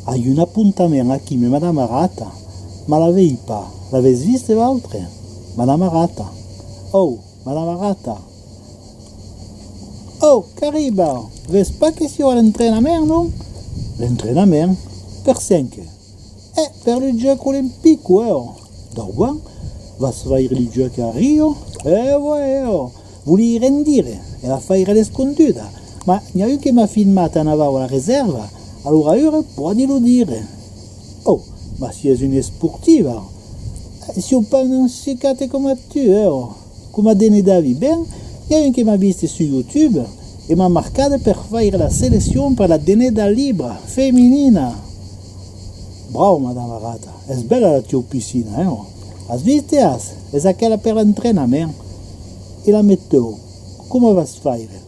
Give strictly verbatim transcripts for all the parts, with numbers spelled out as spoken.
Ai un apontament aquí, me Madama Rata, ma la vei pas. L'avètz viste, vautre? Madama Rata. Oh, Madama Rata. Oh, qu'arriba! Vètz pas que siáu a l'entrenament, non? L'entrenament? Per cen que? Eh, per lo juec olimpic, eh, oh! Dau bòn, vas faire lo juec a Rio? Eh, ouais, eh, oh! Volii rendire, e la faire l'esconduda, ma n'i a un que m'a filmat en avau a la resèrva, alora ura pòdi lo dire. Oh, ma siás una esportiva! Eh, siáu pas un sucate coma tu, eh, oh! Coma denedavi ben, i a un que m'a viste sus YouTube e m'a marcada per faire la seleccion per la deneda libra feminina. Bravo, Madama Rata, es bèla la tieu piscina, eh? As viste, as? Es aquela per l'entrenament. E la metèo, coma vas faire?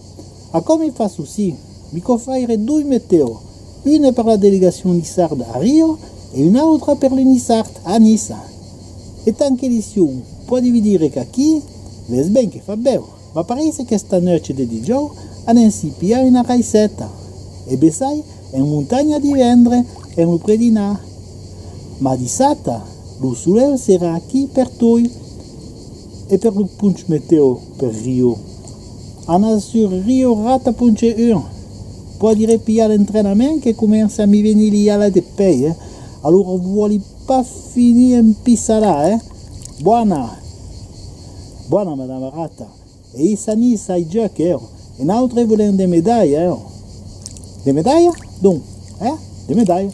Aquò mi fa soci. Mi cau faire doi metèo, una per la delegacion niçarda a Rio e una autra per l'Unisart a Niça. E tant que li siáu, pòdi vi dire qu'aquí, vètz ben que fa bèu, ma pareisse qu'esta nuèch de dijòu anem si pilhar una raisseta. E bessai, en montanha divendre, en lo predinar. Ma dissabta, lo soleu serà aquí pertoi. E per lo ponch metèo per Rio? Anar sus Rio Rata ponch un. Pòdi repilhar l'entrenament que comença a mi venir li alas de pèi, eh? Alora vòli pas finir en pissalà, eh? Bòna! Bòna, Madama Rata. E issa Niça ai juec, eh? E nautre volèm de medalha, eh? De medalha? Donc, eh? De medalha.